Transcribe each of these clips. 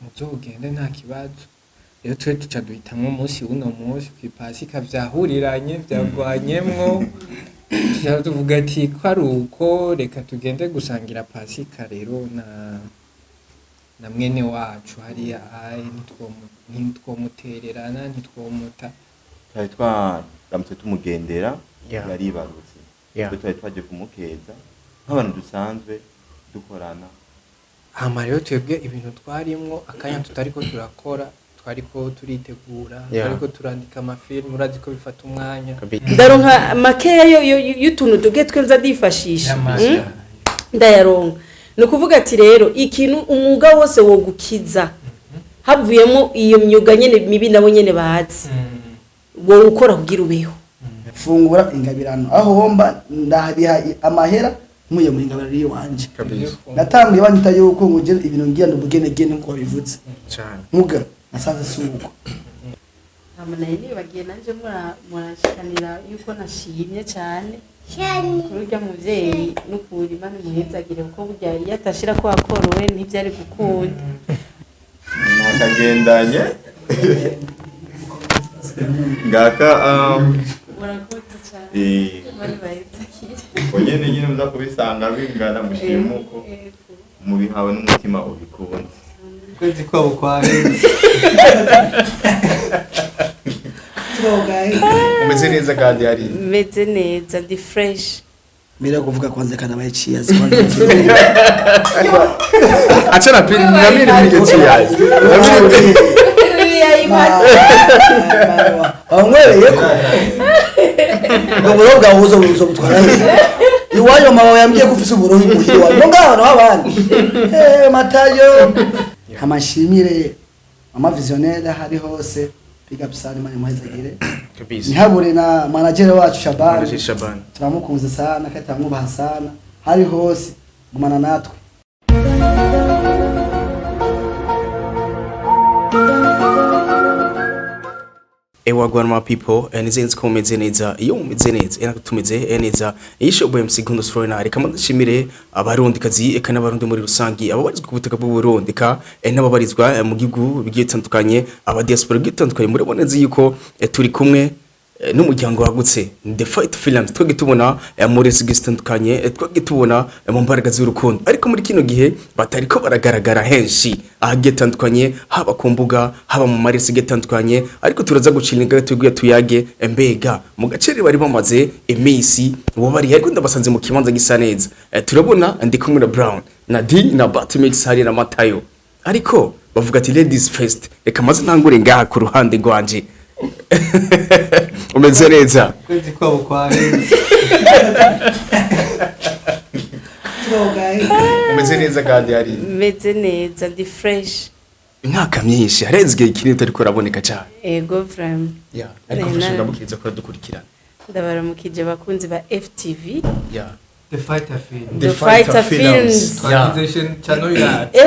Muzogende nta kibazo. Rero twe tuca duhitamwo umunsi w'uno munsi kw'ipasika, vyahuriranye, vyagwanyemwo, tuca tuvuga ati ko ari uko, reka tugende gusangira pasika rero na mwene wacu hariya aye, ntitwomutererana, ntitwomuta. Twari twaramutse tumugendera, yaribarutse. Twe twari twaje kumukeza nk'abantu dusanzwe dukorana. Hama rero twebwe ibintu twarimwo akanya tutariko turakora, twariko turitegura, twariko turandika amafilmu, urazi ko bifata umwanya. Ndaronka makeya y'utuntu duke twe nza ndifashisha. Ndayaronka. Ni ukuvuga ati rero ikintu umwuga wose wogukiza, havuyemo iyo myuga nyene mibi nabo nyene bazi, wowe ukora kugira ubeho. Fungura ingabirano aho homba ndabiha amahera nkuye mu ingabirano yiwanje. Natanguye banyita yuko nguje ibintu ngira n'ubugenegene nkuko babivuze. Cyane. Muga nasanze si uko. Hama nari nibagiye nanje murashikanira yuko nashimye cyane kuri urya muvyeyi n'ukuri. Imana imuhezagire, kuko burya iyo atashira ko wakorowe ntivyari gukunda. Nakagendanye ngaka. Murakoze cyane. Imana ibahezagire. Ubwo nyene nyine muza kubisanga bingana mushimuko mubihawe n'umutima ubikunze. Ukwezi kwabo kwaheze. Umeze neza kandi hari Meze neza, ndi fresh. Mbere yo kuvuga kwanza kanabaye cheers kwanza. Acha na pili na mimi nipige cheers. Na mimi. Banywereye ko ubwo buroho bwawe uzo butwara he? Iwanyu mama yambwiye ko ufise uburoho imuhira iwanyu ngo ngaho naho abandi. Matayo, amashimire mama visionnaire hari hose, big up sana, Imana imuhezagire. Ntihabure na manager wacu Shaban. Manager Shaban. Turamukunze sana kandi turamwubaha sana, hari hose gumana natwe. Ewa my people, nizeye nzi ko mumeze neza. Iyo mumeze neza, natwe tumeze neza. Iyi show boy MC Gundos Foreigner. Reka ndashimire abarundi kazi eka n'abarundi muri rusangi, ababarizwa ku butaka bw'u Burundi eka n'ababarizwa mu gihugu bigiye bitandukanye, aba diaspora bigiye bitandukanye. Murabona neza yuko turi kumwe n'umuryango wagutse, The Fight Films. Twagiye tubona muri zigiye zitandukanye, twagiye tubona mu mbaraga z'urukundo, ariko muri kino gihe batariko baragaragara henshi ahagiye atandukanye, haba ku mbuga, haba mu maresi agiye atandukanye. Ariko turaza gucira ingaga, tuguye tuyage mbega mu gace bari bamaze iminsi bari, ariko ndabasanze mu kibanza gisa neza. Turabona ndi kumwe na Brown na D na Batmix, hari na Matayo, ariko bavuga ati ladies first. Reka maze ntangure ngaha ku ruhande rwanje. Umeze neza? Ukwezi kwabo kwaheze. Umeze neza kandi hari Meze neza, ndi fresh. Imyaka myinshi harenze igihe kinini utariko uraboneka cyane. Ego vraiment. Yeah, ariko mfashe ndamukiriza ko dukurikirana. Ndabaramukije bakunzi ba FTV. The Fighter Film. The Fighter Films. Twagize channel yacu.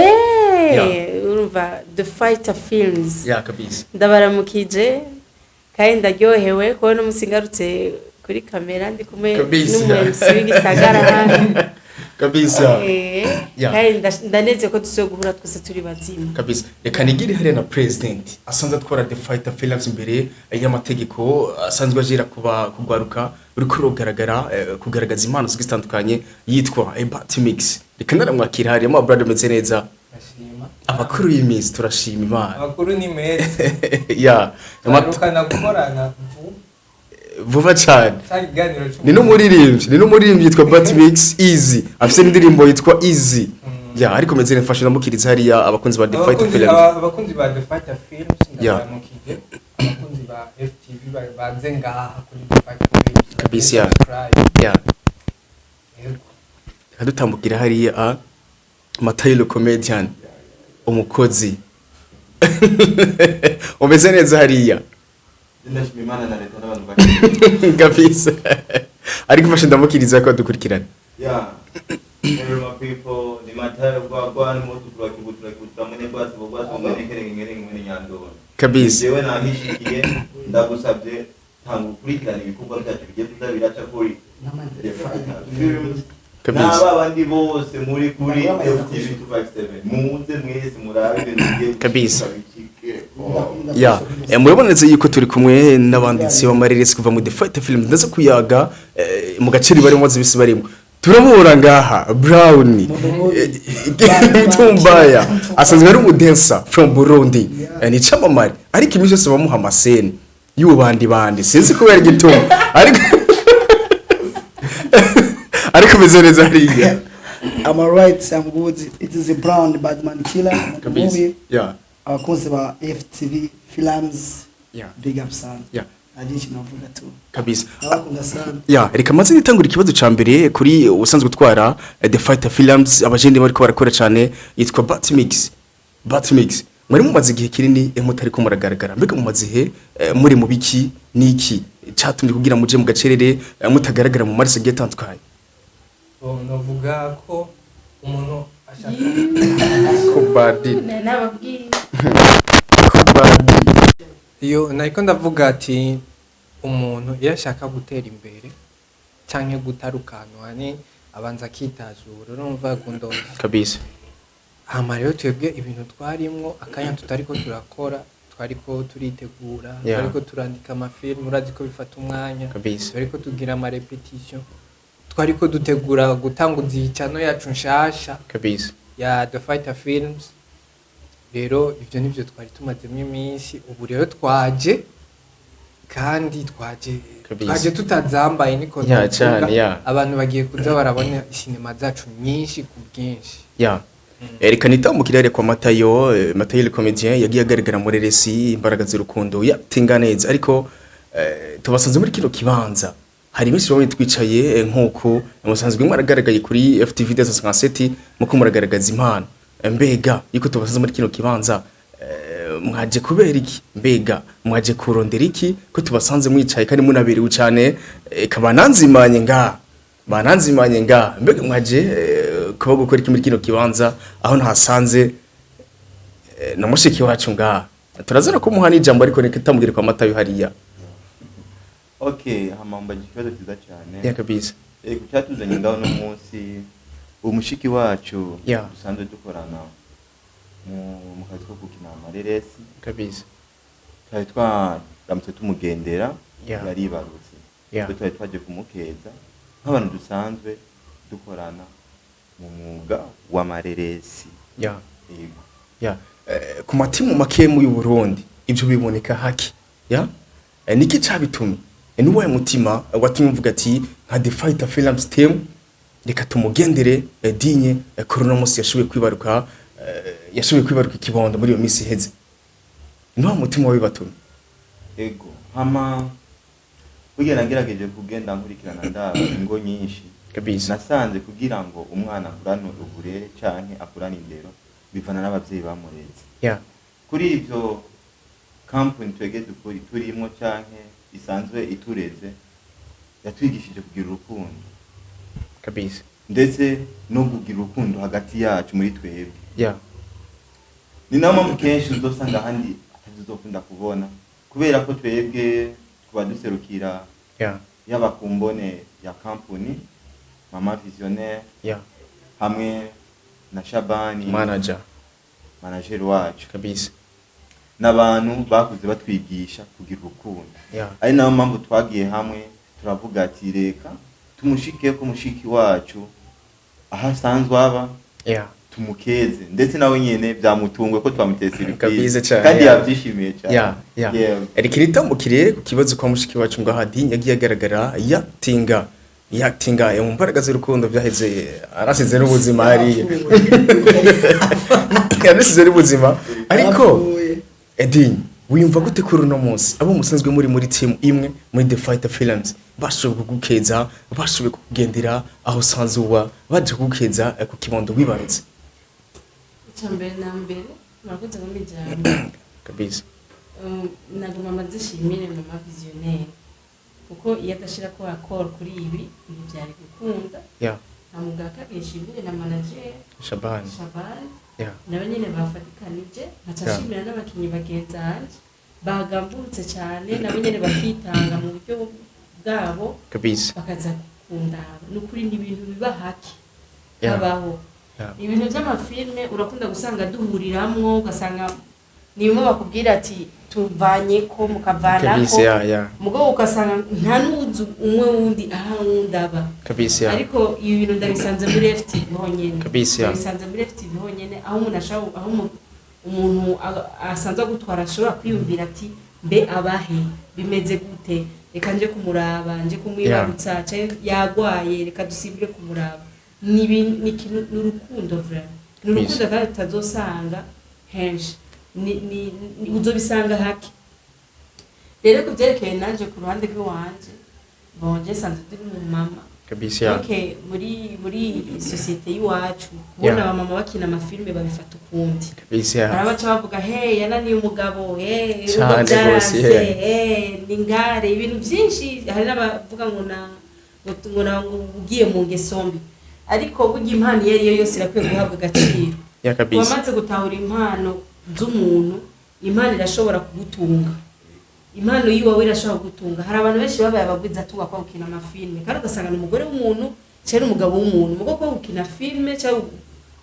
Urumva The Fighter Films. Yeah, kabisa. Ndabaramukije kandi ndaryohewe kubona umunsi ngarutse kuri kamera ndi kumwe n'umu MC w'igisagara hano. Kandi ndaneze ko tuzoye guhura twese turi bazima. Kabisa. Reka nigire hariya na president asanzwe atwara The Fighter Films imbere y'amategeko, asanzwe ajira kuba kugwaruka uriko rugaragara kugaragaza impano zigiye zitandukanye, yitwa Batmix. Reka ndaramwakira hariya. Ma brother, umeze neza? Ndashima. Amakuru y'iminsi? Turashima Imana. Amakuru ni meza. Twarukana gukorana Vuba cyane. Cya kiganiro. Ni n'umuririmbyi yitwa Batmix Easy, afite n'indirimbo yitwa Easy. Yeah, ariko meze neza. Mfashe ndamukiriza hariya abakunzi ba The Fighter Films. Abakunzi ba The Fighter Films, ndabaramukije. Abakunzi ba FTV baze ngaha kuri The Fighter Films. Kabisa. Subscribe. Yego. Reka dutambukira hariya Matayilo comedian, umukozi. Umeze neza hariya? Ndashima Imana na leta n'abantu bake. Kabisa, ariko mfashe ndamukiriza ko dukurikirana. Yeah. Hello my people, ni Matayo gwagwa ni moto turakibutura kibutura mwene gwasi bogwasi mwene kerenge ngerenge mwene nyandoro. Jewe nahishikiye, ndagusabye tanga ukurikirana ibikorwa byacu bigiye kuza biraca kuri The Fighter Films. Kabisa. N'aba bandi bose muri kuri FTV 257, muze mwese murabe ibintu bigiye Kabisa. gushika bicike. Oh. Ya, murabona neza yuko turi kumwe n'abanditsi b'amareresi kuva mu The Fight Film, ndaza kuyaga mu gace barimo maze ibisi barimo turabura ngaha Brown Mutumbaya asanzwe ari umudancer from Burundi. Ni camamare, ariko iminsi yose bamuha amascène y'ubu bandi bandi, sinzi kubera igituma, ariko meze neza hariya. I'm alright, I'm good. It is a Brown Badman Killer movie. Abakunzi ba FTV Films, big up sana. Nta byinshi navuga tu. Kabisa. Ndabakunda sana. Ya, reka maze nitangura ikibazo ca mbere kuri usanzwe utwara The Fighter Films, abajende bariko barakora cyane, yitwa Batmix. Batmix, mwari mumaze igihe kinini mutari ko muragaragara. Mbega mumaze ihe muri mu biki? Niki catumye kugira muje mu gacerere, mutagaragara mu marese agiye atandukanye? Bon, novuga ko umuntu ashaka Kubadi. Nababwiye. Kubadi. Iyo nariko ndavuga ati umuntu iyo ashaka gutera imbere canke gutarukanwa ni abanza akitazura, urumva gundoza. Kabisa. Hama rero twebwe ibintu twarimwo akanya tutariko turakora, twariko turitegura, twariko turandika amafilmu, urazi ko bifata umwanya. Kabisa. Twariko tugira amarépétition, twariko dutegura gutanguza iyi channel yacu nshasha Kabisa. ya The Fighter Films. Rero ivyo nivyo twari tumazemo iminsi. Ubu rero twaje, kandi twaje Kabisa. twaje tutazambaye, niko Ya, novuga. cane, ya. Abantu bagiye kuza barabona sinema zacu nyinshi ku bwinshi. Ya. Reka nitambukire hariya kwa Matayo, Matayo le comédien yagiye agaragara muri resi Imbaraga z'urukundo, yatinga neza, ariko tubasanze muri kino kibanza, hari iminsi bamwe twicaye nk'uko musanzwe mwaragaragaye kuri FTV 257 muko muragaragaza impano. Mbega yuko tubasanze muri kino kibanza, mwaje kubera iki? Mbega mwaje kurondera iki ko tubasanze mwicaye kandi munaberewe cyane, kabananzimanye ngaha, bananzimanye ngaha? Mbega mwaje kuba gukora iki muri kino kibanza aho ntasanze na mushiki wacu ngaha? Turazana kumuha n'ijambo, ariko reka tamubwire kwa Matayo hariya. Okay, hama mbaje ikibazo cyiza cyane. Ya, kabisa. Ego, cyatuzanye ngaho no munsi, umushiki wacu dusanzwe dukorana mu kazi ko gukina amareresi. Kabisa. Twari twaramutse tumugendera, yaribarutse. Twe twari twaje kumukeza nk'abantu dusanzwe dukorana mu mwuga w'amareresi. Yego. Ya, ku matimu make mu Burundi ibyo biboneka haki. Ya, niki cabitumye? Ni waye mutima watumye uvuga ati nka The Fighter Films team reka tumugendere Dinye, kuri uno munsi yashoboye kwibaruka, yashoboye kwibaruka ikibondo muri iyo minsi iheze? Ni wa mutima wabibatumye? Ego, hama burya nagerageje kugenda nkurikirana, ndaba ingo nyinshi. Kabisa. Nasanze kugira ngo umwana akurane uburere canke akurane indero bivana n'abavyeyi bamureze. Kuri ivyo, kampuni twege dukora turimo canke isanzwe itureze yatwigishije kugira urukundo, Kabisa. ndetse no kugira urukundo hagati yacu muri twebwe. Ni nayo mpamvu kenshi uzosanga ahandi atazizokunda kubona, kubera ko twebwe kuba duserukira, yaba ku mbone ya kampuni, mama visionnaire, hamwe na Shabani, manager, manager wacu, Kabisa. n'abantu bakuze batwigisha kugira urukundo. Ari nayo mpamvu twagiye hamwe turavuga ati reka tumushike ko mushiki wacu aho asanzwe aba, tumukeze, ndetse nawe nyene byamutunguye ko twamuteye surprise. Kabisa cane, kandi yabyishimiye cyane. Ya. Reka nitambukire ku kibazo kwa mushiki wacu ngaha Dinye, yagiye agaragara yatinga yatinga mu Mbaraga z'urukundo, byaheze arasize n'ubuzima hariya, yarasize n'ubuzima. Ariko Yarapfuye. Edin, wiyumva gute kuri uno munsi abo musanzwe muri team imwe muri The Fighter Films bashoboye kugukeza, bashoboye kukugendera aho usanzwe uba, baje kugukeza ku kibondo wibarutse? Icya mbere na mbere, murakoze kumpa ijambo. Kabisa. Naguma amazishimire mama visionnaire, kuko iyo adashira ko akora kuri ibi ntibyari gukunda. Nkamubwira ko nshimire na manager Shabani. Shabani, nabo nyine bafatikanije, nkaca nshimira n'abakinnyi bagenzi banje bagambutse cyane, nabo nyine bakitanga mu buryo bwabo, Kabisa. bakaza. Kundaba ni ukuri, ni ibintu biba hake habaho. Ibintu by'amafilme urakunda gusanga duhuriramwo, ugasanga ni bimwe bakubwira ati tuvanye ko mukavanako, Kabisa, yeah. mugabo ugasanga nta n'uzi umwe wundi aha wundi aba. Kabisa, yeah. Ariko ibi bintu ndabisanze muri FTV honyene. Kabisa, yeah. Ndabisanze muri FTV honyene, aho umuntu ashobora, aho umuntu asanzwe agutwara ashobora kwiyumvira ati: "Mbe abahe? Bimeze gute? Reka nje kumuraba, nje kumwibarutsa, canke yagwaye, reka dusimbire kumuraba." Ni ikintu, ni urukundo vraiment, ni urukundo kandi tutazosanga henshi, ni uzobisanga hake. Rero ku byerekeye nanje ku ruhande rw'iwanje, bon, je sanzwe turi mu mama. Kabisa, yeah. Okay, muri sosiyete y'iwacu kubona abamama bakina amafilme babifata ukundi. Kabisa, yeah. Barabaca bavuga: "Hey, yananiye umugabo, hey, urugo Cane byaranse, gose, yeah. hey, ni ngare." Ibintu byinshi, hari n'abavuga ngo na ngo ugiye mu ngeso mbi, ariko burya impano iyo ari yo yose irakwiye guhabwa agaciro. Yeah, kabisa. Wamaze gutahura impano z'umuntu, impano irashobora kugutunga, impano yiwawe irashobora kugutunga. Hari abantu benshi babaye abagwizatunga kwa gukina amafilme, kandi ugasanga ni umugore w'umuntu cyangwa umugabo w'umuntu, mugo kwa gukina filme cyangwa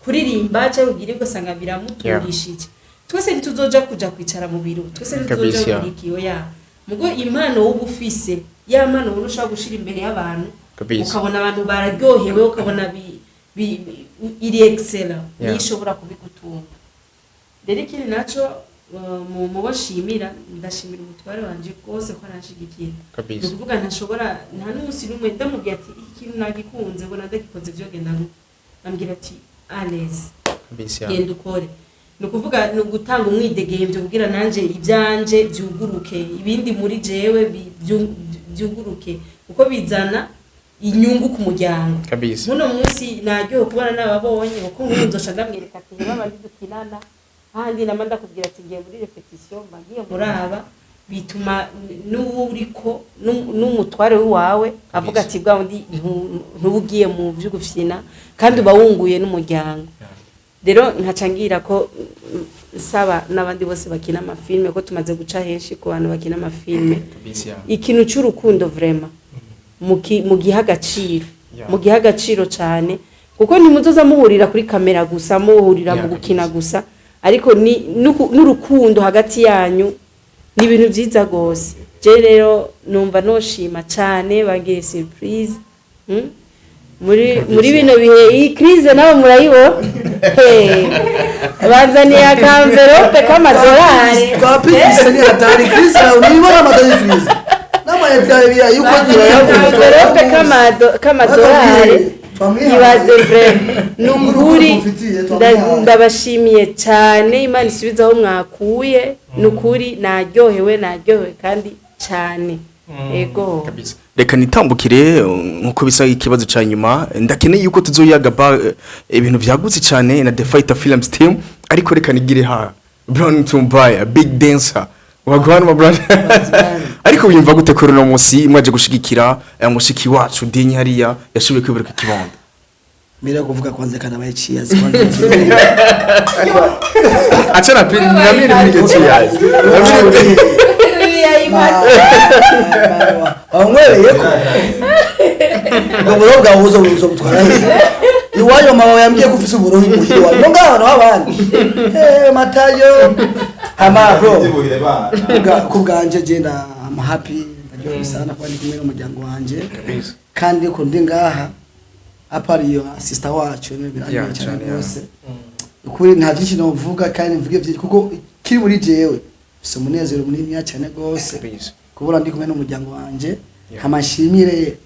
kuririmba cyangwa kugira, ugasanga biramutungishije. Twese ntituzoja kuja kwicara mu biro, twese ntituzoja Kabisa, yeah. kugira ikiyo ya mugo impano woba ufise, ya mpano ubona ushobora gushira imbere y'abantu, ukabona abantu bararyohewe, ukabona iri excellent, niyo ishobora kubigutunga. Rero ikindi naco, mu bo nshimira, ndashimira umutware wanje rwose ko aranshigikiye. Ni ukuvuga ntashobora, nta n'umunsi n'umwe ndamubwira ati: "Iki kintu nagikunze, mbona ndagikoze vyogenda gute?" Ambwira ati: "Allez, Kabisa, yeah. genda ukore." Ni ukuvuga ni ugutanga umwidegemvyo kugira nanje ibyanje byuguruke, ibindi muri jewe byuguruke, kuko bizana inyungu ku muryango. Muno munsi naryohewe kubona nababonye, kuko nk'ubu nzoca ndamwereka ati: "Reba abandi dukinana handi." Nama ndakubwira ati: "Ngiye muri répétition, mba ngiye muraba." Bituma n'uwuriko n'umutware wawe avuga ati: "Bwa wundi ntuba ugiye mu vy'ugufyina, kandi uba wunguye n'umuryango." Rero nkaca ngira ko nsaba n'abandi bose bakina amafilme, ko tumaze guca henshi ku bantu bakina amafilme, Kabisa, yeah. ikintu cy'urukundo vraiment mugiha agaciro, mugiha agaciro cyane, kuko ntimuzoza muhurira kuri kamera gusa, muhurira mu gukina gusa, ariko ni n'urukundo hagati yanyu ni ibintu byiza rwose. Je rero numva noshima cyane, bangiriye surprise, Muri bino bihe iyi crise nawe murayibona. Hey, banzaniye akamverope k'amadolari. Twapigise, ni hatari crise nawe nibona amatari crise n'amayeta ya yuko turayabona. Akamverope k'amadolari. Twamwihaye. Ibaze vraiment, ni ukuri. Mufitiye, twamwihaye. Ndabashimiye cyane, Imana isubize aho mwakuye. Ni ukuri naryohewe, naryohewe kandi cyane, ego. Kabisa. Reka nitambukire, nkuko bisa ikibazo ca nyuma ndakeneye yuko tuzoyaga ba ibintu vyagutse cyane na The Fighter Films team, ariko reka nigire ha Brown Tumbaya, big dancer wagwana ma brother. Ariko wiyumva gute kuri uno munsi mwaje gushigikira mushiki wacu Dinyi hariya yashoboye kwiburuka ikibondo? Mbere yo kuvuga, kwanza kanabaye cheers kwanza. Acha na pili na mimi nipige cheers. Na mimi. Wanywereye ko ubwo buroho bwawe uzobutwara he? Iwanyu mama wawe yambwiye ko ufise uburoho imuhira iwawe ngo ngaho abantu b'abandi. Eh, Matayo hama bro. Byibuhire bana. Ku bwanje je nda I'm happy, ndaryohewe sana kuba ndi kumwe n'umuryango wanje, kandi ko ndi ngaha apari iyo sister wacu ni biraryoshye cyane Cyane, yeah. rwose. Ukuri nta byinshi novuga kandi mvuge byinshi, kuko kiri muri jewe mfise umunezero munini cyane rwose kubura ndi kumwe n'umuryango wanje. Hama nshimire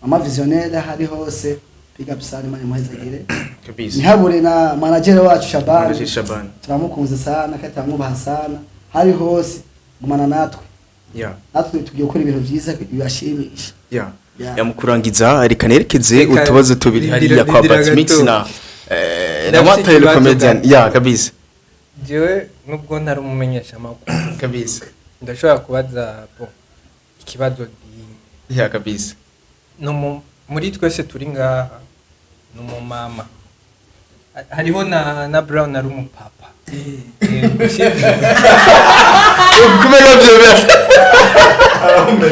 mama visionnaire aho ari hose, big up sana, Imana imuhezagire. Ntihabure na manager wacu Shaban. Manager Shaban. Turamukunze sana kandi turamwubaha sana, hari hose gumana natwe. Natwe tugiye gukora ibintu byiza bibashimisha. Ya, mu kurangiza reka nerekeze Reka utubazo tubiri hariya kwa rindira Batmix gato. na na Ndafise Matayo ikibazo comedian. gato. Ya, kabisa. Jewe nubwo ntari umumenyesha amakuru, ndashobora kubaza bo ikibazo Dinyi. Ya, kabisa. Muri twese turi ngaha ni umumama, hariho na Brown ari umupapa. Yego, sivyo? Kumenya byemera. None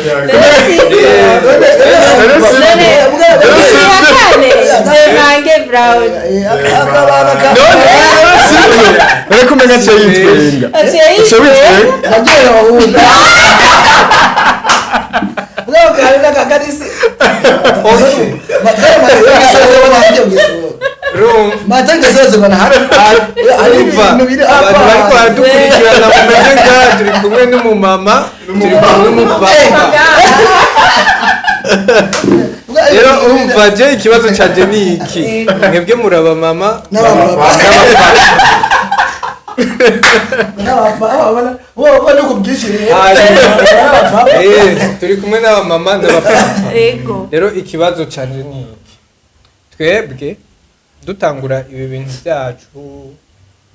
Zemange Brown. Akabana ka None kumenya cyo yitwenga. Aciye Cyo yitwenga. witwenga. Nagiye ahubwo. Bwa kare n'akakarisi. Okay. Matare matare. Urumva? Matare ngesoze bana hari. Hari Urumva, ibintu biri abantu bariko apa. baradukurikirana mumeze ngaha, turi kumwe n'umumama, turi kumwe n'umupapa. Rero umva, je ikibazo canje ni iki: mwebwe muri abamama N'abapapa. n'abapapa. N'abapapa. Wowe no kubyishirira. Hanyuma, N'abapapa. Turi kumwe n'abamama n'abapapa. Ego. Rero ikibazo canje ni iki: twebwe dutangura ibi bintu byacu,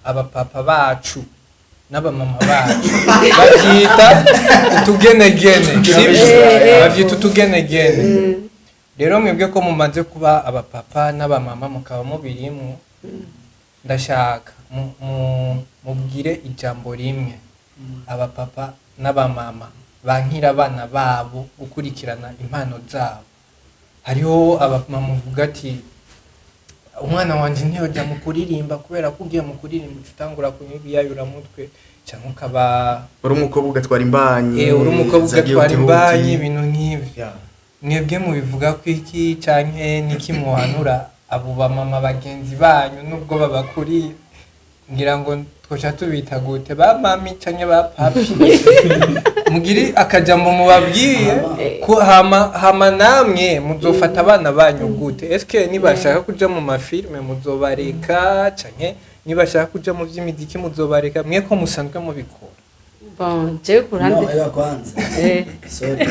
abapapa bacu n'abamama bacu babyita utugenegene, sibyo? Babyita utugenegene. Rero mwebwe ko mumaze kuba abapapa n'abamama, mukaba mubirimwo, ndashaka mubwire ijambo rimwe abapapa n'abamama bankira abana babo gukurikirana impano zabo. Hariho abamama uvuga ati: "Umwana wanjye ntiyojya mu kuririmba, kubera ko ugiye mu kuririmba uca utangura kunywa ibiyayuramutwe, cyangwa ukaba Uri umukobwa ugatwara imbanyi. Uri umukobwa zagiye ugatwara huti. imbanyi", ibintu nk'ivyo. Mwebwe mubivuga ko iki, canke niki muhanura abo bamama bagenzi banyu, nubwo babakuriye? Ngira ngo twoca tubita gute, ba mami canke ba papi? Mugiri akajambo mubabwiye ko hama hama namwe muzofata abana banyu gute? Eske nibashaka kuja mu mafilme muzobareka, canke nibashaka kuja mu vy'imiziki muzobareka, mwe ko musanzwe mubikora? Bon, jewe ku ruhande No, eba kwanza. Sorry.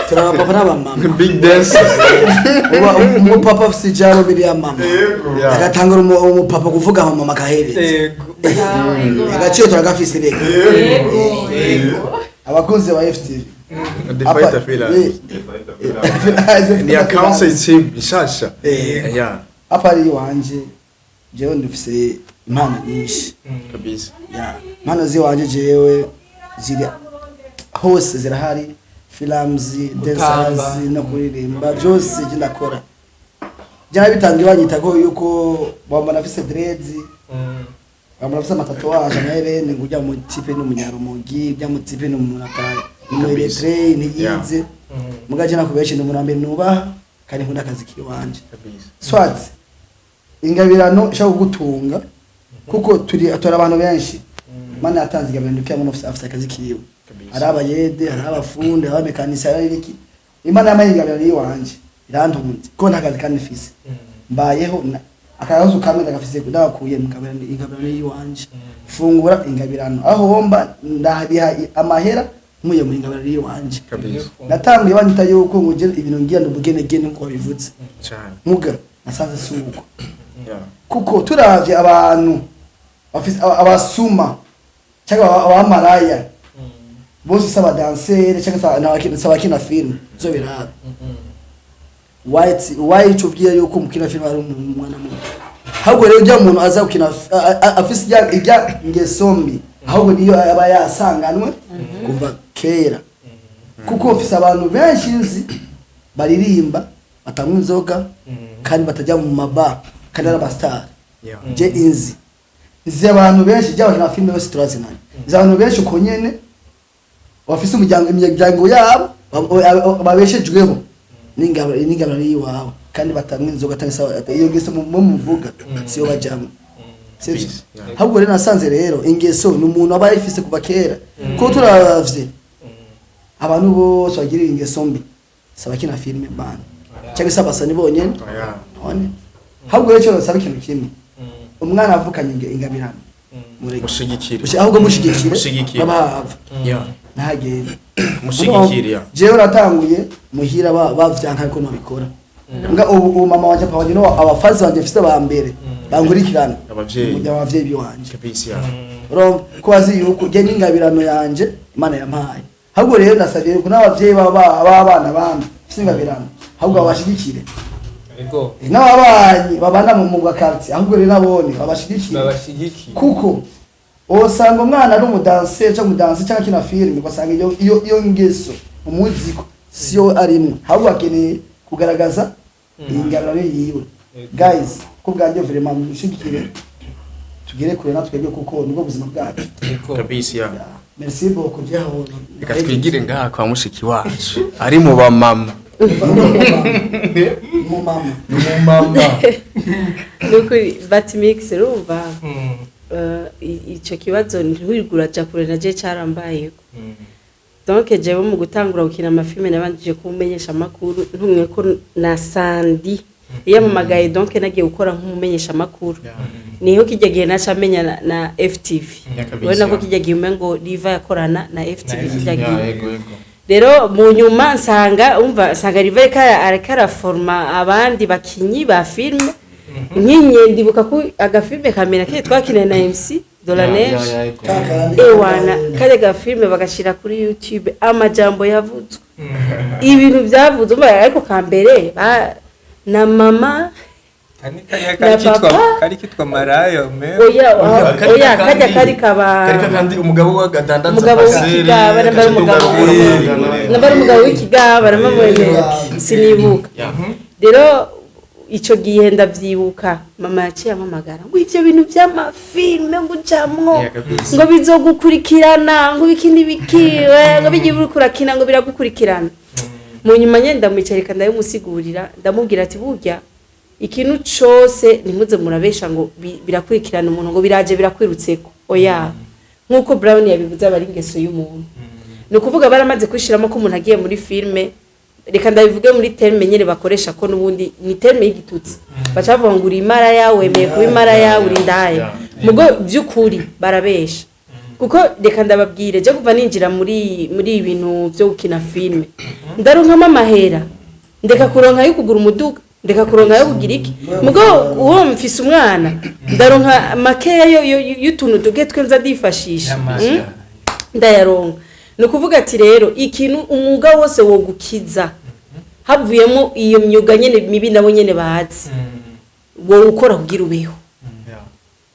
Turi abapapa n'abamama. Big dance. Uba umupapa afise ijambo biriya mama. Yeah. Agatangura umupapa kuvuga aho mama akahereza. Yego. Agaciro turagafise reka. Yego. Abakunzi ba FTV. The fighter feelers. Ni account team nshasha. Yeah. Apa ari iwanje, jewe ndufise impano nyinshi. Kabisa. Ya, impano ziwanje jewe ziri hose, zirahari: films, dancers no kuririmba, byose je ndakora. Jya bitangiye banyita ko yuko bambona afise dreads, bambona afise amatatouage amaherene, ngo ujya mu type n'umunyarumogi, ujya mu type n'umunata n'umueretrey ntiyize. Mugaje nakubeshe, ni umuntu wa mbere nubaha kandi nkunda akazi kiwanje. Kabisa. Swat ingabirano ishobora kugutunga, kuko turi abantu benshi Mana yatanze ingabirano kugira ngo afise akazi kiwe. Kabisa. Hari abayede, hari abafundi, hari abamekanisi, hari ibiki. Imana yamaye ingabirano yiwanje irantunze, ko nta kazi kandi mfise, mbayeho akazu kamwe ndagafise, ndagakuye mu ngabirano, ingabirano yiwanje. Fungura ingabirano, aho homba ndabiha amahera nkuye mu ingabirano yiwanje. Kabisa. Natanguye banyita yuko ngo ugire ibintu ngira ndi ubugenegene nkuko babivuze. Cyane. Muga nasanze si uko, kuko turavye abantu bafise abasuma cyangwa abamaraya bose si abadansere cyangwa si abakina filime zo biraba. Why ico ubwiye yuko umukina filime ari umwana muto? Ahubwo rero ujya umuntu aza gukina afise ijya ngeso mbi, ahubwo niyo aba yasanganwe kuva kera, kuko mfise abantu benshi nzi baririmba batanywa inzoga kandi batajya mu maba kandi ari abasitari. Je inzi nzi abantu benshi jya bakina filime bose turazinanye. Nzi abantu benshi uko nyene bafise umuryango, imiryango yabo babeshejweho n'ingabano y'iwabo, kandi batanywa inzoga atari sawa. Iyo ngeso muvuga siyo bajamwo, sivyo? Peace. Yeah. Ahubwo rero nasanze rero ingeso ni umuntu aba ayifise kuva kera, kuko turavye abantu bose bagira ingeso mbi si abakina filime bana cyangwa se abasani bonyene. None ahubwo rero icyo basaba ikintu kimwe: umwana avukanye ingabirano, mureke. Mushigikire. Ahubwo mushigikire. Mushigikire. Babahava ntagende. Mushigikire, yeah. Jewe natanguye muhira bavyanka ko nabikora, nga ubu mama wanje, papa wanje, no abafazi banje mfise ba mbere bankurikirana. Abavyeyi. Umuryango, abavyeyi biwanje. Kabisa, yeah. Urumva ko bazi yuko je n'ingabirano yanje Imana yampaye. Ahubwo rero ndasabye yuko n'abavyeyi b'abana bandi mfise ingabirano, ahubwo babashigikire. Ego. N'ababanyi babana mu quartier, ahubwo rero nabone babashigikire. Babashigikiye. Kuko usanga umwana ari umudanseri cyangwa umudansi cyangwa akina filime, ugasanga iyo ngeso Umuziko siyo arimwo, ahubwo akeneye kugaragaza ingabirano yiwe. Guys, ko bwanjye vraiment mushigikire, tugere kure natwebwe, kuko nibwo buzima bwacu. Kabisa, yeah. Yeah. Merci beaucoup, byaho. Reka twigire ngaha kwa mushiki wacu ari mu bamama. Mu mama. Mama. Nukuri Batimix, urumva, ico kibazo ntiwirigura uraja kure, naje carambayeko. Donc jewe mu gutangura gukina amafilme nabanjije kumenyesha amakuru, ntumwe ko na Sandi yamamagaye. Donc nagiye gukora nk'umumenyesha amakuru, niho kijya gihe naca amenya na FTV. Ubona ko kijya gihe umengo Riva yakorana na FTV kijya gihe. Yego yego. Rero mu nyuma nsanga, umva, nsanga Riva ariko araforma abandi bakinyi ba filme nkinye. Ndibuka ko agafilme kamera ke twakinanye na MC de la Neige, ewana kare gafilme bagashira kuri YouTube, amajambo yavuzwe, ibintu byavuzwe, umva, ariko kambere na mama Kani kariya na kari kitwa papa. Kari kitwa Marayo me. Oya, oya, kajya kari kaba Kari kandi umugabo we adandaza umugabo paseri, w'ikigaba, nambara umugabo nambara umugabo w'ikigaba namamwemera, sinibuka. Rero ico gihe ndavyibuka mama yaciye ampamagara ngo ivyo bintu vy'amafilme ngo ujamwo Yeah, kabisa. ngo bizogukurikirana, ngo biki n'ibiki, we, ngo bigiye uriko urakina ngo biragukurikirana. Mu nyuma nyene ndamwicarika, ndabimusigurira, ndamubwira ati burya ikintu cose ntimuze murabesha ngo birakurikirana umuntu, ngo biraje birakwirutseko. Oya, nk'uko Brown yabivuze, aba ari ingeso y'umuntu. Ni ukuvuga baramaze kwishiramo ko umuntu agiye muri filme, reka ndabivuge muri terme nyene bakoresha, ko n'ubundi ni terme y'igitutsi, baca bavuga ngo uri imaraya, wemeye kuba imaraya, uri indaya. Mugo by'ukuri barabesha, kuko reka ndababwire, je kuva ninjira muri ibintu byo gukina filme ndaronkamo amahera, ndeka kuronka yo kugura umuduga, ndeka kuronka yo kugira iki. Mugo uwo mfise umwana, ndaronka makeya y'utuntu duke twe nza ndifashisha. Ndayaronka. Ni ukuvuga ati rero ikintu, umwuga wose wogukiza, havuyemo iyo myuga nyene mibi nabo nyene bazi, wowe ukora kugira ubeho.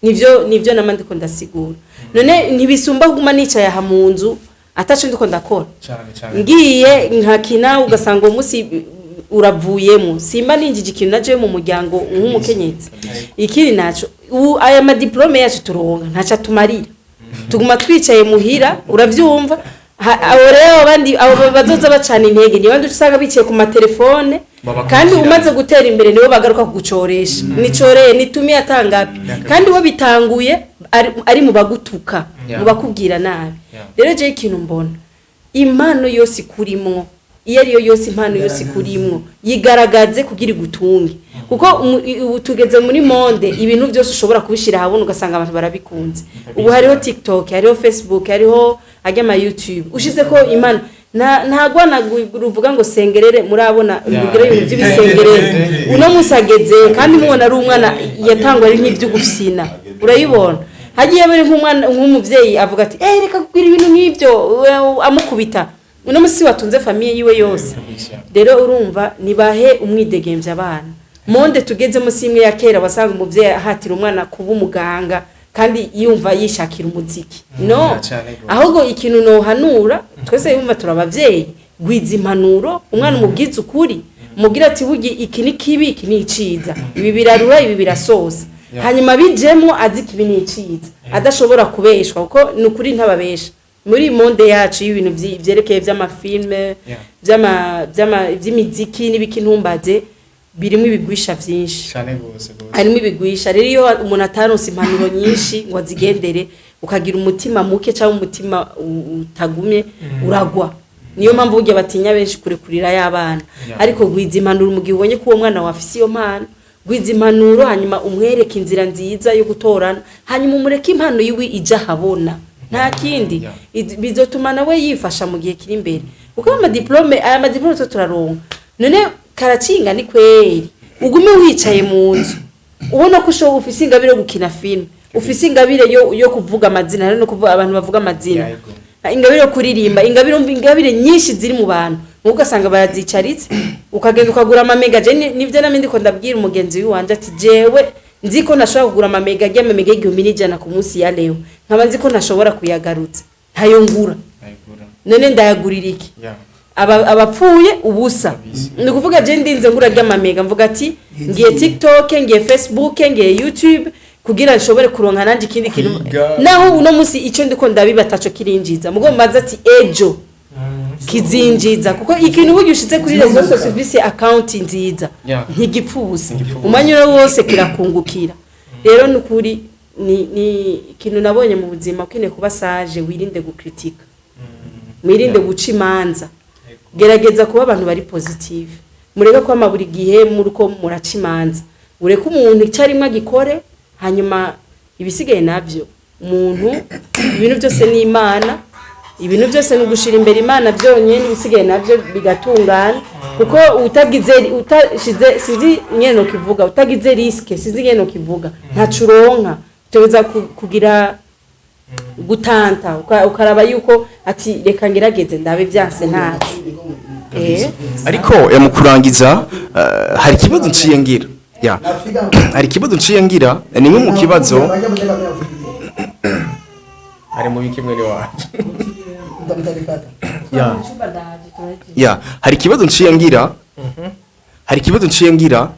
Nivyo nama ndiko ndasigura. None ntibisumba kuguma nicaye aha mu nzu ataco ndiko ndakora? Cyane cyane. Ngiye nkakina, ugasanga uwo munsi uravuyemo, simba ninjije ikintu naje mu muryango nk'umukenyezi. Ikindi naco, aya madiplome yacu turonka ntaco atumarira, tuguma twicaye muhira, uravyumva? Abo rero abandi abo bazoza bacana intege ni bandi usanga bicaye ku matelefone. Babakurikirana. Kandi umaze gutera imbere nibo bagaruka kugucoresha, nicoreye nitumiye atangapi, kandi bo bitanguye ari mu bagutuka, mu bakubwira nabi. Rero jewe ikintu mbona, impano yose ikurimwo, iyo ariyo yose, impano yose ikurimwo yigaragaze kugira igutunge, kuko ubu tugeze muri monde ibintu byose ushobora kubishyira ahabona ugasanga abantu barabikunze. Ubu hariho TikTok, hariho Facebook, hariho ajya ama YouTube, ushize ko impano nta gwana ruvuga ngo sengerere, murabona rugere ibintu by'ibisengerere. Uno munsi ageze kandi mubona ari umwana yatangwa ari nk'ibyo gufyina, urayibona hagiye bari nk'umwana, nk'umuvyeyi avuga ati eh reka kugira ibintu nk'ibyo, amukubita. Uno munsi watunze famille yiwe yose. Rero urumva, nibahe umwidegemvya abana. Monde tugezemo si imwe ya kera wasanga umuvyeyi ahatira umwana kuba umuganga kandi yumva yishakira umuziki. No Cyane gose. ahubwo ikintu nohanura twese, yumva turabavyeyi, gwiza impanuro umwana, umubwize ukuri, umubwire ati burya iki ni kibi, iki ni iciza, ibi birarura, ibi birasosa, hanyuma bijemwo azi ikibi ni iciza, adashobora kubeshwa, kuko ni ukuri ntababesha. Muri monde yacu y'ibintu vyerekeye vy'amafilme, vy'imiziki n'ibiki, ntumbaze, birimo ibigwisha vyinshi. Cyane gose gose. Harimo ibigwisha. Rero iyo umuntu ataronse impanuro nyinshi ngo azigendere, ukagira umutima muke cyangwa umutima utagumye, uragwa. Niyo mpamvu burya batinya benshi kurekurira y'abana. Ariko gwiza impanuro mu gihe ubonye ko uwo mwana wafise iyo mpano. Gwiza impanuro, hanyuma umwereke inzira nziza yo gutorana, hanyuma umureke impano yiwe ija ahabona, nta kindi. Bizotuma nawe yifasha mu gihe kiri imbere, kuko amadiplome, aya madiplome two turaronka none karacinga ni kweri ugume wicaye mu nzu, ubona ko ushobora, ufise ingabire yo gukina filime, ufise ingabire yo kuvuga amazina, hari no kuvuga abantu bavuga amazina, Yego. ingabire yo kuririmba, ingabire, umva, ingabire nyinshi ziri mu bantu, mugo ugasanga barazicaritse, ukagenda ukagura amamega. Je nivyo namwe ndiko ndabwira umugenzi wanje ati jewe nzi ko ntashobora kugura amamega, agiye amamega 1100 ku munsi ya leo, nkaba nzi ko ntashobora kuyagarutsa, ntayo ngura. Ayigura. None ndayagurira iki? Abapfuye ubusa. Ni ukuvuga je ndinze ngura ry'amamega, mvuga ati ngiye TikTok, ngiye Facebook, ngiye YouTube, kugira nshobore kuronka nanje ikindi kintu. Kwiga. Naho uno musi icyo ndiko ndabiba ataco kirinjiza, mugo mbaza ati ejo kizinjiza, kuko ikintu burya ushize kuri réseaux sociaux ufise account nziza ntigipfa ubusa, umwanya uwo wose kirakungukira. Rero ni ukuri, ni ikintu nabonye mu buzima: ukeneye kuba sage, wirinde gukritika, mwirinde guca imanza, gerageza kuba abantu bari positive, mureke kwama buri gihe muruko muraca imanza. Ureke umuntu icyo arimo agikore, hanyuma ibisigaye nabyo umuntu, ibintu byose ni Imana, ibintu byose ni ugushira imbere Imana byonyine, ibisigaye nabyo bigatungana. Kuko utagize, utashize, sinzi nyene nokivuga, utagize risque, sinzi nyene nokivuga, ntaco uronka. Utegereza kugira gutanta, ukaraba yuko ati reka ngerageze ndabe, byanse ntaco. Ariko mu kurangiza, hari ikibazo nciye ngira, ya, hari ikibazo nciye ngira, ni mu kibazo ari mu biki mwene wacu. Ya, hari ikibazo nciye ngira, hari ikibazo nciye ngira.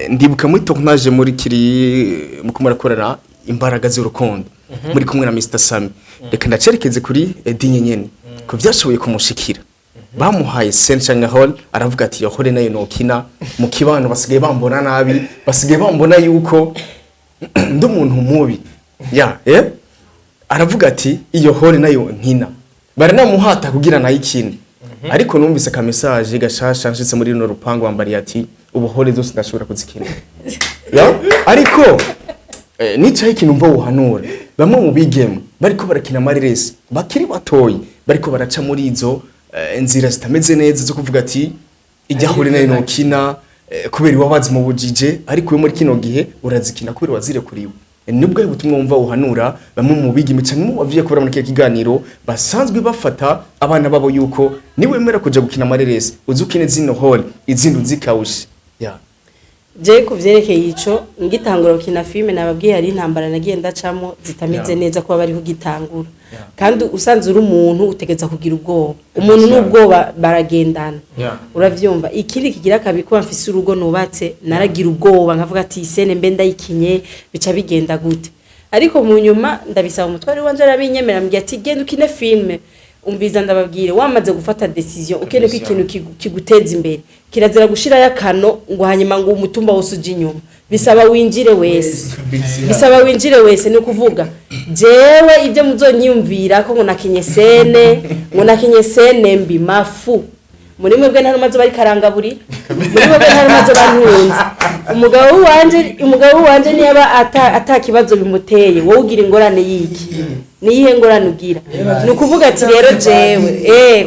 Ndibuka muri tournage muri kiri muko murakorana Imbaraga z'Urukundo muri kumwe na Mr Sami. Reka ndacerekeze kuri Dinye nyene ko vyashoboye kumushikira, bamuhaye scène canke rôle, aravuga ati iyo rôle nayo nokina mu kibano, basigaye bambona nabi, basigaye bambona yuko ndi umuntu mubi. Ya, aravuga ati iyo rôle nayo nkina, baranamuhata kugira nayikine. Ariko numvise ka message gashasha nshitse muri runo rupangu, wambariye ati ubu rôle zose ndashobora kuzikina. Ya, ariko nicaye ikintu mva wuhanura bamwe mu bigeme bariko barakina amareresi bakiri batoyi, bariko baraca muri izo nzira zitameze neza zo kuvuga ati ijya rôle nayo nokina, kubera iwabazi mu bujije, ariko we muri kino gihe urazikina kubera wazirekuriwe. Nibwo ubutumwa wumva uhanura bamwe mu bigeme canke mu bavyeyi kubera muri kino kiganiro basanzwe bafata abana babo yuko niwemera kuja gukina amareresi uzi ukine zino rôle, izindi uzikawushe, ya? Je ku vyerekeye ico, ngitangura gukina filime, nababwiye hari intambara nagiye ndacamo zitameze neza kuba bariho ugitangura. Kandi usanze uri umuntu utegeza kugira ubwoba, umuntu n'ubwoba baragendana. Uravyumva? Ikindi kigira kabiri, kuba mfise urugo nubatse, naragira ubwoba nkavuga ati scène mbe ndayikinye bica bigenda gute? Ariko mu nyuma ndabisaba umutware wanje, arabinyemera, ambwira ati genda ukine filime. Umviza ndababwire, wamaze gufata décision ukeneye ko ikintu kiguteza imbere, kirazira gushirayo akano ngo hanyuma ngo umutumba wose uje inyuma. Bisaba winjire wese, bisaba winjire wese. Ni ukuvuga jewe ibyo muzonyiyumvira ko ngo nakinye scène, ngo nakinye scène mbi, mafu muri mwebwe nta numaze bari karangaburira, muri mwebwe nta numaze bantunze. Umugabo wanje niyaba ata kibazo bimuteye, wowe ugira ingorane yiki? Niyihe ngorane ugira? Ni ukuvuga ati rero jewe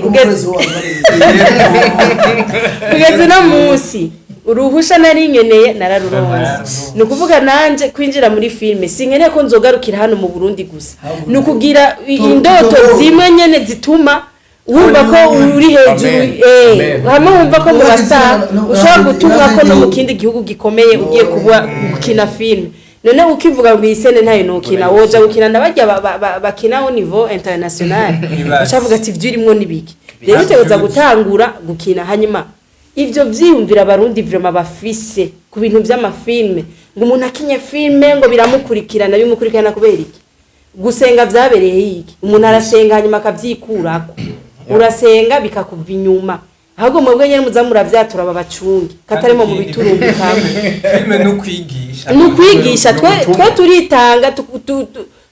kugeza uno munsi uruhusha nari nkeneye nararuronse. Ni ukuvuga nanje kwinjira muri filime sinkeneye ko nzogarukira hano mu Burundi gusa, ni ukugira indoto zimwe nyene zituma wumva ko uri hejuru. Amen. Amen. Hamwe wumva ko mu basaha ushobora gutumwa ko no mu no. kindi gihugu gikomeye ugiye kuba gukina filime. None ukivuga ngo iyi scène ntayo nokina, woja gukina na barya bakina au niveau international, bacavuga ati ivyo urimwo nibiki? Rero utegereza gutangura gukina. Hanyuma ivyo vyiyumvira abarundi vraiment bafise ku bintu vy'amafilme, ngo umuntu akinye filme ngo biramukurikirana, bimukurikirana kubera iki? Gusenga vyabereye iki? Umuntu arasenga hanyuma akavyikurako, urasenga bikakuva inyuma. Ahubwo mwebwe nyene muza muravyatura, babacunge katarimo mu biturungikamo. Filime ni ukwigisha. Ni ukwigisha. Twe turitanga,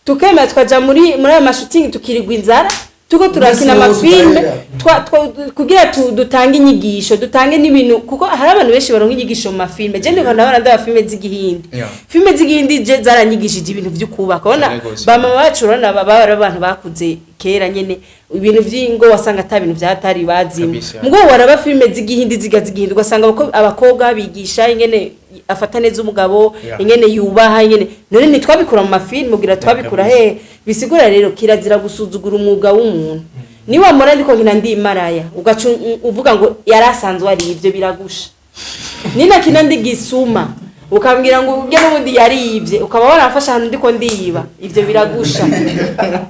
tukemera tukaja muri ayo mashooting, tukirigwa inzara tuko turakina Umunsi wose amafilme ukarira. Kugira dutange inyigisho, dutange n'ibintu, kuko hari abantu benshi baronka inyigisho mu mafilme. Je ndiko ndabona ndaba filme z'igihindi. Filme z'igihindi je zaranyigishije ibintu vy'ukubaka. Urabona ba mama bacu, urabona baba ari abantu bakuze kera nyene, ibintu vy'ingo wasanga ata bintu vyatari bazimo. Mugo waraba filme z'igihindi, ziga z'igihindi, ugasanga abakobwa bigisha ingene afata neza umugabo, ingene yubaha, ingene. None ntitwabikura mu mafilme? Ugira twabikura hehe? Bisigura rero kirazira gusuzugura umwuga w'umuntu. Niba mura ndiko nkina ndi maraya, ugaca uvuga ngo yarasanzwe ari ivyo, biragusha. Ninakina ndi gisuma, ukambwira ngo urya n'ubundi yariyivye, ukaba warafashe ahantu ndiko ndiyiba, ivyo biragusha.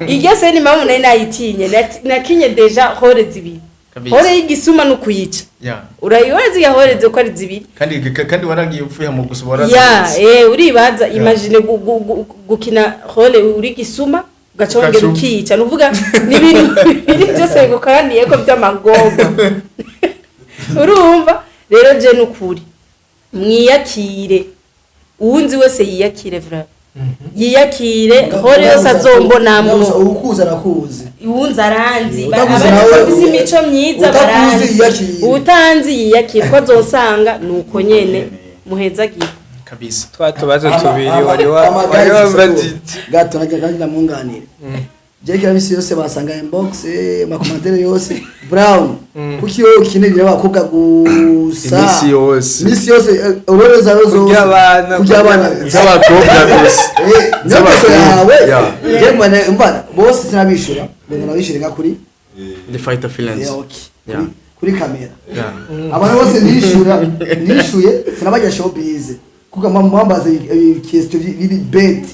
Iryo scène impamvu nari nayitinye, nakinye déjà rôle zibiri. Kabisa. Rôle y'igisuma ni ukuyica. Urayibaza iya rôle ko ari zibiri. Kandi waragiye upfuye mu gusa. Ya, uribaza, imagine gukina rôle uri gisuma, ugaca wongera ukica. Nuvuga ni ibintu bibiri byose bigukoraniye ko by'amagorwa. Urumva rero, je nukuri mwiyakire, uwunzi wese yiyakire, vraiment yiyakire rôle yose azombonamwo. Ukuzi arakuzi. Uwunzi aranzi. Utakuzi abazi nawe ko mfise imico myiza utakuzi baranzi. yiyakire. Utanzi yiyakire, ko azosanga nuko nyene muhezagiye. Kabisa. Twa tubazo tubiri wari wambajije. Gato najya ndamwunganira. Jeki misi yose basanga inbox, ma commentaires yose: "Brown, kuki wowe ukinira abakobwa gusa?" Imisi yose. Imisi yose, rôle zawe zose. Kurya abana, kurya abana. Z'abakobwa gusa. Niyo ngeso yawe. Yeah. Je mbona mbana bose sinabishura, ngo nabishire nka kuri The Fighter Films. Yeah, okay. Kuri kamera. Abantu bose nishura nishuye sinabajya showbiz, kuko mwambaza question biri bête.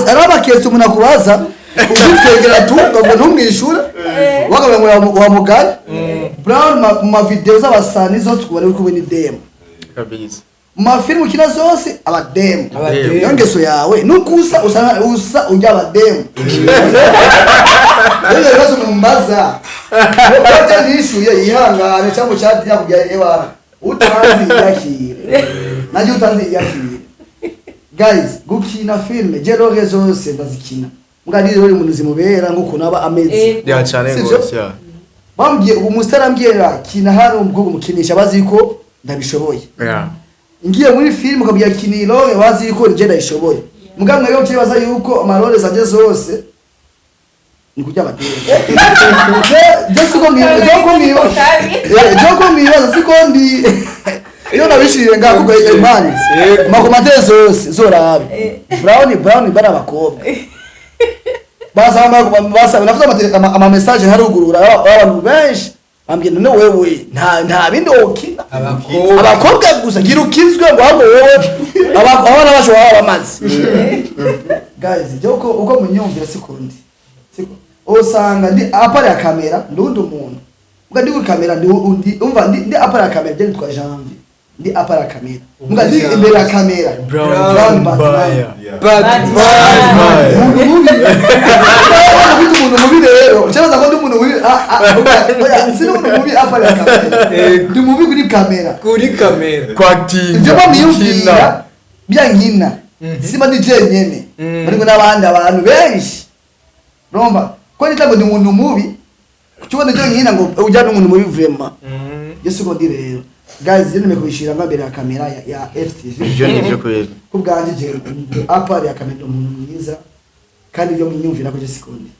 Hari abakestion umuntu akubaza ugitwegera tu, ukavuga ntumwishure, wakavuga ngo wamugaye. Brown, mu ma video z'abasani zose tukubona uri kumwe n'idemu. Kabisa. Mu mafilmu ukina zose, abademu. Abademu. Niyo ngeso yawe, nukusa usa usa urya abademu. Rero ibibazo mumbaza, wowe nishuye yihangane cyangwa cyati yakubwira ebana utazi yakire, nanjye utazi yakire. Guys, gukina filme, je rôle zose ndazikina, mbwa ni rero umuntu zimubera nk'ukuntu aba ameze. Ya, cyane Sivyo? gose, ya. Bambwiye ubu umusitari ambwira kina hano umukobwa umukinisha, bazi ko ndabishoboye. Ngiye muri filime ukabwira kina iyi rôle, bazi yuko njye ndayishoboye. Mugabo mwebwe mukibaza yuko ama rôle zanje zose ni kurya abademu. Je siko je ko mwibaza, siko ndi. Iyo nabishiriye ngaho kuko imani ma commentaires zose zorabe Brown, Brown bari abakobwa basaba basaba nafuze ama message harugurura abantu benshi bambwiye: "None wewe nta bindi wokina?" Abakobwa. Abakobwa gusa, gira ukizwe ngo ahubwo wowe abana bacu baba bamaze. Guys, je uko munyumvira sikundi, siko usanga ndi à part ya kamera ndi undi muntu. Mbwa ndi kuri kamera ndi undi. Umva, ndi à part ya kamera je nitwa Janvier, ndi à part ya kamera. Mbwa ndi imbere ya kamera Brown Brown Batman. Baya. Batman. Umuntu mubi. Urabona kwita umuntu mubi rero ukibaza ko ndi umuntu mubi. Ah, ah, oya, si umuntu mubi à part ya kamera, ndi mubi kuri kamera. Kuri kamera. Kwactinga. Ibyo bamwiyumvira bya nkina, simba ndi jenyene, bari n'abandi abantu benshi. Urumva ko nita ngo ndi umuntu mubi, kucyubona ibyo nkina ngo ujya n'umuntu mubi vraiment. Yesu ko ndi rero, guys, je nemeye kubishira mbere ya kamera ya FTV. Ibyo ni byo kweli. Ku bwanjye je à part ya kamera ndi umuntu mwiza, kandi ibyo mwiyumvira ko je sikundi.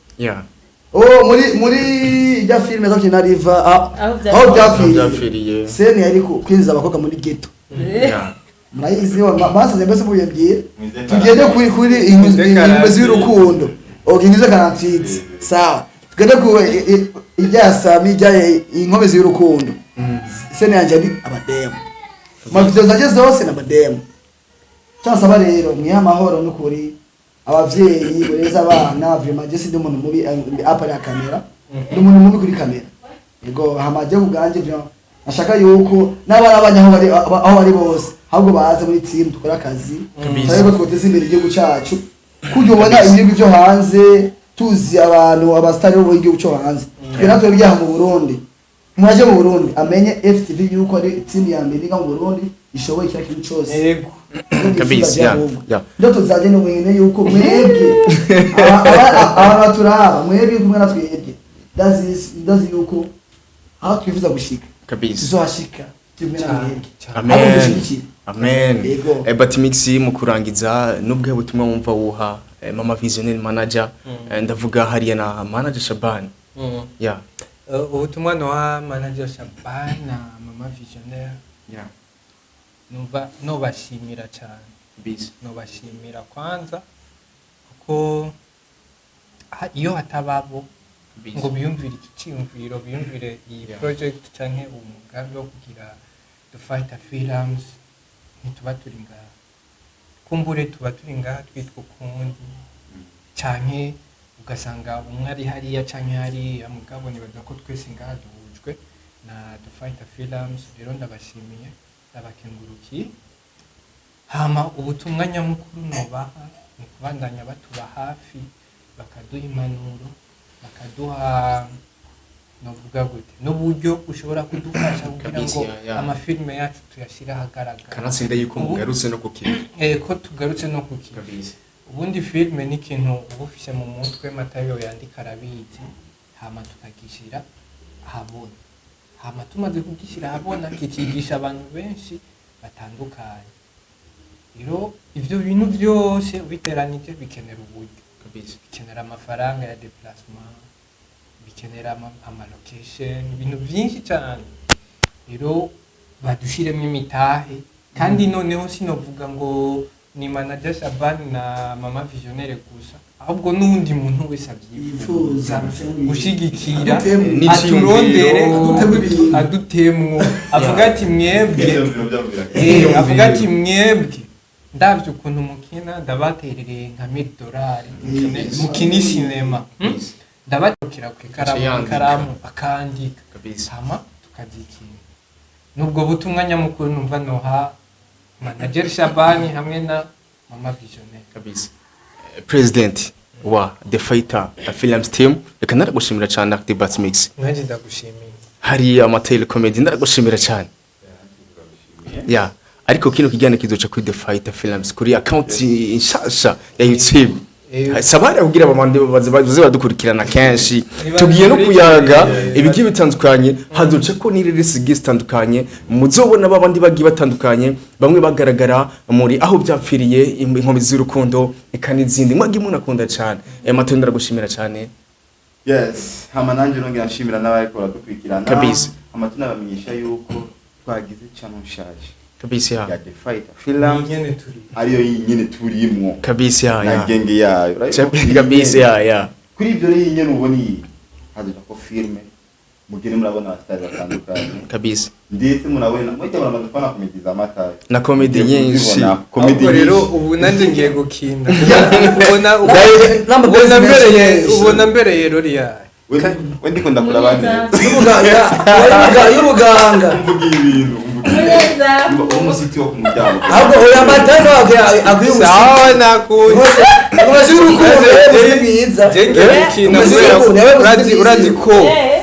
Oh, muri ijya filime zo kina riva Aho byapfiriye. aho Aho byapfiriye. byapfiriye. Scène yari kwinjiza abakobwa muri ghetto. Murayizi, basaze mbese mubiyabwiye. Tugende kuri Inkuze inkuzi 48. y'urukundo. Okay, inkuze 48, sawa. Tugende ku ijya sami, ijya inkomezi y'urukundo. Scène yanjye ari abademu, ma video zanjye zose ni abademu. Cyasaba rero mwihe amahoro n'ukuri, abavyeyi bureza abana. Vraiment je sindi umuntu mubi à part ya kamera, ndi umuntu mubi kuri kamera. Yego, hamaje ku bwanjye vraiment ashaka yuko n'abana abanya aho bari bose, ahubwo baze muri team dukora akazi. Kabisa. Ariko twoteza imbere igihugu cyacu, kurya ubona ibihugu byo hanze, tuzi abantu abasitari bo mu gihugu cyo hanze, twe natwe byaha mu Burundi. Mwaje mu Burundi amenye FTV yuko ari team ya mbere mu Burundi ishoboye kila kintu cyose. Kabisa, yeah. Ndoto zanje ni mwene yuko mwebwe abantu baturaba, mwebwe kumwe na twebwe, ndazi yuko aho twifuza gushika tuzohashika turi kumwe na mwebwe. Amen. Ahubwo dushyigikire. Amen. Yego. Batimix, mu kurangiza, nubwo butumwa wumva wuha Mama Visionary Manager, ndavuga hariya na Manager Shaban. Yeah. Ubutumwa noha Manager Shaban na Mama Visionnaire, numva nobashimira cyane. Kabisa. Nobashimira kwanza kuko iyo hatababo ngo biyumvire iki cyiyumviro, biyumvire iyi project canke umugambi wo kugira The Fighter Films, ntituba turi ngaha. Kumbure tuba turi ngaha twitwa ukundi canke Ugasanga umwe ari hariya canke hariya, mugabo nibaza ko twese ngaha duhujwe na The Fighter Films. Rero ndabashimiye, ndabakengurukiye. Hama ubutumwa nyamukuru nobaha ni kubandanya batuba hafi, bakaduha impanuro, bakaduha, novuga gute, n'uburyo ushobora kudufasha kugira Kabisa, ngo ya. amafilime yacu tuyashyire ahagaragara. Kanatsinda yuko mugarutse no kukivi. Ko tugarutse no kukivi. Kabisa. Ubundi filime ni ikintu uba ufise mu mutwe, Matayo yandika arabizi, hama tukagishyira ahabona. Hama tumaze kugishyira ahabona, kikigisha abantu benshi batandukanye. Rero ivyo bintu byose ubiteranije bikenera uburyo. Kabisa. Bikenera amafaranga ya déplacement, bikenera ama location, ibintu byinshi cyane. Rero badushiremo imitahe. Kandi noneho sinovuga ngo ni manager Shaban na mama Visionnaire gusa, ahubwo n'uwundi muntu wese abyifuza gushigikira, Adutemu. aturondere. Adutemu ibintu. Adutemwo, avuga ati mwebwe Ivyiyumviro vyabo birakeye. Avuga ati mwebwe ndavye ukuntu mukina, ndabaterereye nka $1000 mukina sinema. Ndabatukira ku ikaramu. Yandika. Ikaramu akandika. Kabisa. Hama tukazikina. Nubwo butumwa nyamukuru numva noha manager Shabani hamwe na mama Visionnaire. Kabisa. President wa The Fighter Films Team, reka naragushimira cyane, Active Bats Mix. Nanjye ndagushimiye. Hari amatele comedy, ndaragushimira cyane ya. Ariko kino kiganiro kizoca kuri The Fighter Films, kuri account nshasha ya YouTube. Sabari kugira abamande baze baze badukurikirana kenshi. Tugiye no kuyaga ibigiye bitandukanye, hazoca ko n'ireresi zigiye zitandukanye, muzobona babandi bagiye batandukanye, bamwe bagaragara muri aho byapfiriye, inkombe z'urukundo, eka n'izindi mwagiye munakunda cyane. Matondo, ndagushimira cyane. Yes, hama nanjye nongera nshimira n'abariko baradukurikirana. Kabisa. Hama tunabamenyesha yuko twagize channel nshasha Kabisa. ya The Fighter Films, nyene turi ariyo nyene turimwo Kabisa na ya. genge yayo. Urabibona? Kabisa ya. Kuri ibyo rero, iyi nyene ubona iyi hazoja ko filme, mugende murabona abasitari batandukanye. Kabisa. Ndetse murabona muhita muramaze kubona comedy za Matayo. Na comedy Mugiye nyinshi. kuzibona, comedy Ahubwo rero nyinshi. ubu nanjye ngiye gukina, ubona N'ama ubona mbereye business. Ubona mbereye roriya. We ndiko ndakura neza. Y'ubuganga. Mvuga ibintu, mvuga Munyezamu. ibintu. Umusiti wo ku muryango. Ahubwo oya, Matayo akwiye umusitsi. Sawa, nakuze. Umuzi w'urukundo, yewe mwiza. Je ngiye gukina Umuzi kubera w'urukundo, yewe urazi muzi. Urazi ko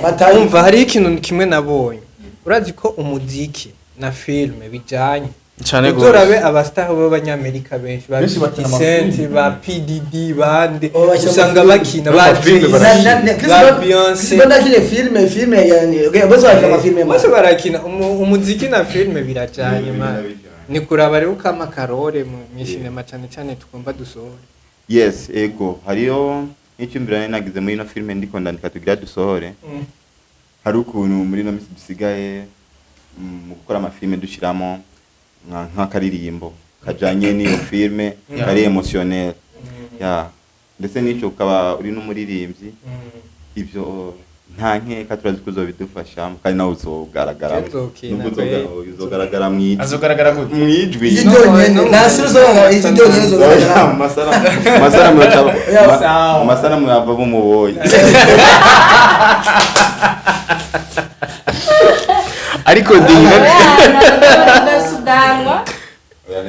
Matayo. umva, hariho ikintu kimwe nabonye. Urazi ko umuziki na filime bijanye. Cyane gose. Uzorabe abastar b'abanyamerika benshi ba Benshi bakina 50 Cent, ba PDD, bande Oh, bakina usanga amafilime. bakina ba Amafilime Jay-Z, barakina. ba Beyonce. Chris akine filme yani, okay, bose bakina amafilme. Bose barakina. Umuziki na filime birajanye, man. Birajanye. Ni kuraba rero ukama karore mu sinema cyane cyane tugomba dusohore. Yes, ego, hariyo n'icyumviro nari nagize muri ino filime ndiko ndandika tugira dusohore. Hari ukuntu muri ino minsi dusigaye mu gukora amafilime dushiramo nk'akaririmbo kajanye n'iyo filime, kari émotionnel ya. Ndetse n'icyo ukaba uri n'umuririmbyi, ibyo nta nkeka turazi ko uzobidufashamo, kandi nawe uzogaragaramo. Nzokina, Nubwo kwe. uzogaragara mw'ijwi. Azogaragara gute? Mw'ijwi. Ijwi ryonyene, nta sura uzogaragara, ijwi ryonyene uzogaragara. Oya, mu masanamu, mu masanamu Oya, sawa. mu masanamu yava bumubonye. Ariko dina ubwanwa.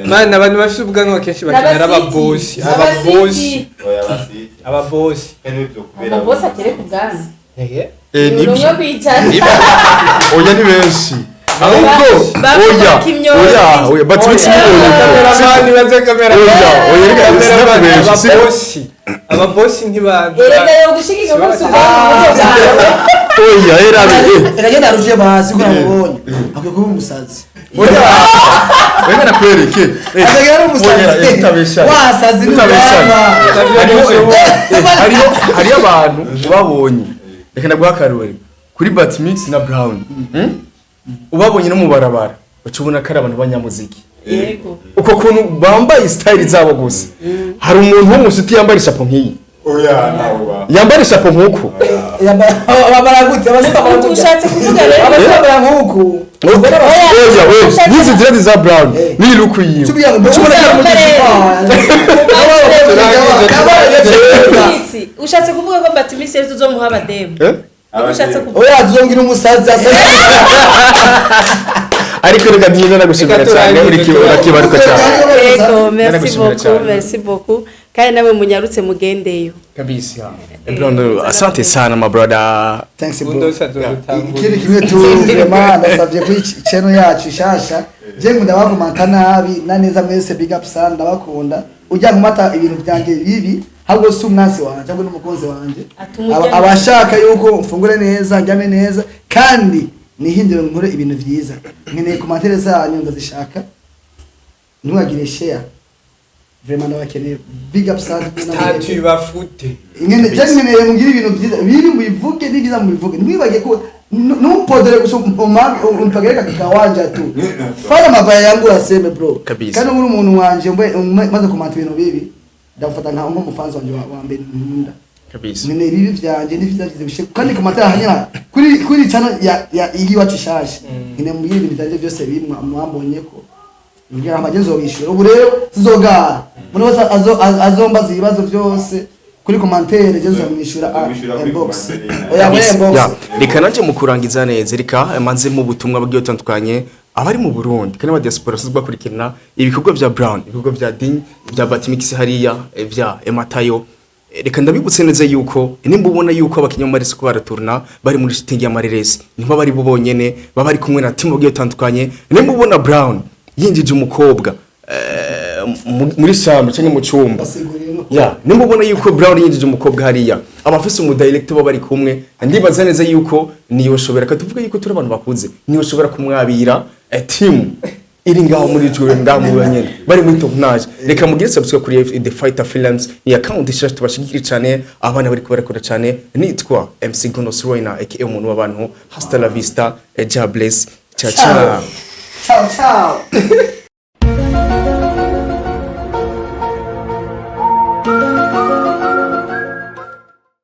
Mana, abantu bafite ubwanwa kenshi bakenera ababosi, ababosi. Oya, basiki. Ababosi. Kandi ibyo kubera Amabosi akereka ubwanwa. Ehe. Ni umwe kwicara. Oya, ni benshi ahubwo. Bavuga Oya. ko imyozi. Oya, but mix ni oya. Kameramani, baze kamera. Oya, oya, reka sinakubesha, Ababosi, ababosi ntibanza. Erega yo gushigika bose ubwanwa bwawe. Oya, erabe. Reka genda arushe hasi ko namubonye akwiye kuba umusazi. Oya, oya, nakwereke. Akagira ari umusazi. Tutabeshana. Wasazi Tutabeshana. n'ubwanwa. Hariho abantu ubabonye, reka ndaguha akarorero kuri Batmix na Brown. Ubabonye no mu barabara, uca ubona ko ari abantu b'abanyamuziki. Yego. Uko kuntu bambaye style zabo gusa, hari umuntu w'umushuti yambara ishapo nk'iyi. Oya, nawe ba. Yambara ishapo nk'uku. Bambara gute abasaba? Ushatse kuvuga rero Abasaba nk'uku. Oya, oya, n'izi dread za Brown ni look yiwe. Tubwira ngo Ucubona ko Kitsi, ushatse kuvuga ko Batimisi rero tuzomuha abademu? Eh? Niko ushatse kuvuga? Oya, tuzongira umusazi asa. Ariko reka byiza, nagushimira Reka cyane. turangize, Urakibaruka cyane. Yego, merci Naragushimira beaucoup. cyane. Merci beaucoup, kandi nawe munyarutse mugendeyo. Kabisa. Brown, asante sana, my brother. Thanks, bro. Gundos azodutangura. Ikindi kimwe tu, vraiment ndasabye kuri channel yacu ishasha, je nkunda bakomanta nabi na neza, mwese big up sana, ndabakunda. Ujya nkumata ibintu byanjye bibi, ahubwo si umwansi wanje, ahubwo n'umukunzi wanje. Atuma Abashaka yuko mfungure neza, njyame neza kandi nihindure nkore ibintu vyiza, nkeneye commentaire zanyu, ndazishaka. Ntiwagire share, vraiment ndabakeneye. Big up sana. Statut bafute. Ingene je nkeneye mugire ibintu vyiza, biri mubivuge, ni byiza mubivuge. Ntimwibage ko numpodere gusa umpagere kawanja tu, fanya mabaya yangu aseme, bro. Kabisa. Kandi uri umuntu wanje mbe maze komanta ibintu bibi, ndagufata nka nk'umufanzi wanje wa mbere nkunda. Kabisa. Nkeneye ibibi vyanje n'ivyiza vyiza bishe kandi commentaire hanyina kuri channel ya igi wacu shasha. Nkeneye mugire ibintu vyanje byose bimwe mwambonye ko ngira amagenzo zobishura. Ubu rero sizogara muri wese azombaza ibibazo byose kuri commentaire, je nzamwishura. Uzomwishura kuri Inbox. commentaire. Oya, muri inbox. Ya, reka nanje mu kurangiza neza, reka manze mu butumwa bugiye butandukanye abari mu Burundi kandi aba diaspora basanzwe bakurikirana ibikorwa vya Brown, ibikorwa vya Din, vya Batimix hariya, vya Ematayo. Reka ndabibutse neza yuko nimba ubona yuko abakinnyi b'amaresi ko baraturna bari muri shooting y'amareresi, niho bari bo bonyene, baba bari kumwe na team bugiye butandukanye. Nimba ubona Brown yinjije umukobwa muri chambre cyangwa mu cyumba, Basigurire no ya, nimba ubona yuko Brown yinjije umukobwa hariya, abafise umu director baba bari kumwe, ndibaza neza yuko niyoshobora, ka tuvuge yuko turi abantu bakuze, niyoshobora kumwabira team iri ngaho muri jure ngaho mu nyene bari muri tournage. Reka mugire subscribe kuri The Fighter Films, ni account ishasha, tubashigikire cyane abana bari barakora cyane. Nitwa MC Gonos Roina aka umuntu w'abantu. Hasta la vista, Jah bless, ciao ciao. Ciao ciao.